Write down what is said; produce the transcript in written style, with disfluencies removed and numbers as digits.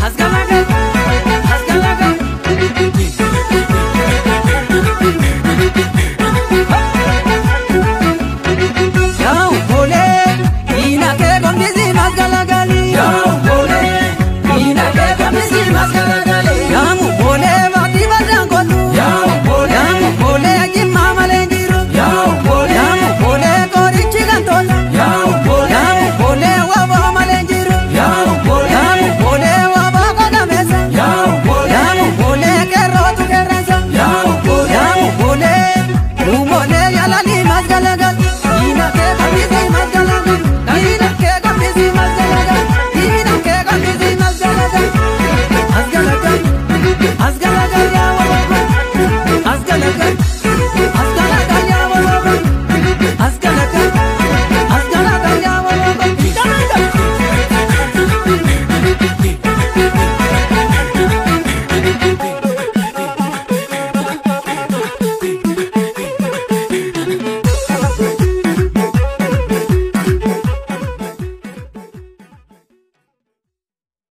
Asgalagal, asgalagal. Yaa obbolee, diina kee gombisi masgalagali. Yaa obbolee, diina kee gombisi masgalagali. Yaa mubbolee baatii bal'aan kootu. Yaa obbolee, yaa mubbolee jimmaa malee jiru. Yaa obbolee, yaa mubbolee qorichi kan tola. Yaa obbolee, yaa mubbolee waboo malee jiru. Yaa obbolee, yaa mubbolee waboo qadameessa. Yaa obbolee, yaa mubbolee qeerrootu qeerransa. Yaa obbolee, yaa mubbolee mubbolee yaalanii masgalagal. Diina kee gombisi masgalagal. Diina kee gombisi masgalagal. Diina kee gombisi masgalagal. Asgalagal, asgalagal yaa waboo. Asgalagal,